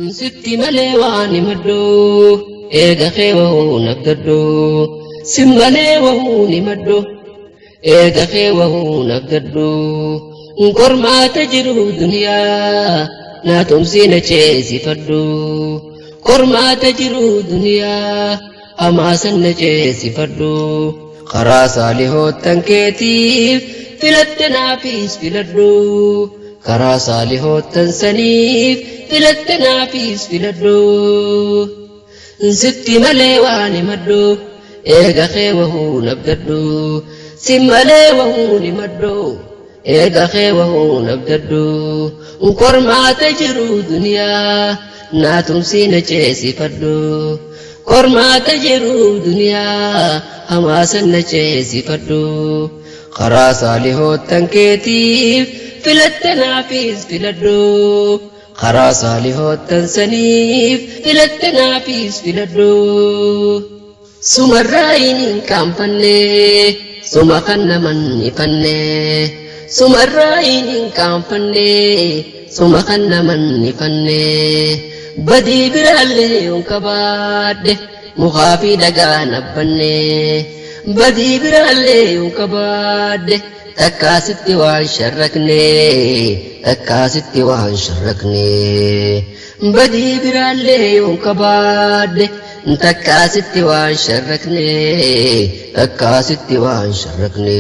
Sitti malee waan himadhu, eega kee wahuu nabdadhu. Si malee wahuu himadhu, eega kee wahuu nabdadhu. Qormaata jiru duniyaa, naa tumsii na ceesifadhu. Qormaata jiru duniyaa, hamaasan na ceesifadhu. Karaa saalihoottan keetiif filatte naafis filadhu. Karaa saalihoottan saniif filatte naafis filadhu. Sitti malee waan himadhu, eega kee wahuu nabdadhu. Si malee wahuu himadhu, eega kee wahuu nabdadhu. Qormaata jiru duniyaa, naa tumsii na ceesifadhu. Qormaata jiru duniyaa, hamaasan na ceesifadhu. Karaa saalihoottan keetiif filatte naafis filadhu. Karaa saalihoottan saniif filatte naafis filadhu. Sumarraa hin qaanfanne, suma kan naman ifanne. Sumarraa hin qaanfanne, suma kan naman ifanne. Badii biraallee yoon qabaadhe, mukaa fi dhagaa nabbanne. Badii biraallee yoon qabaadhe, takkaasitti waan sharrakne, takkaasitti waan sharrakne. Badii biraallee yoon qabaadhe, takkaasitti waan sharrakne, takkaasitti waan sharrakne.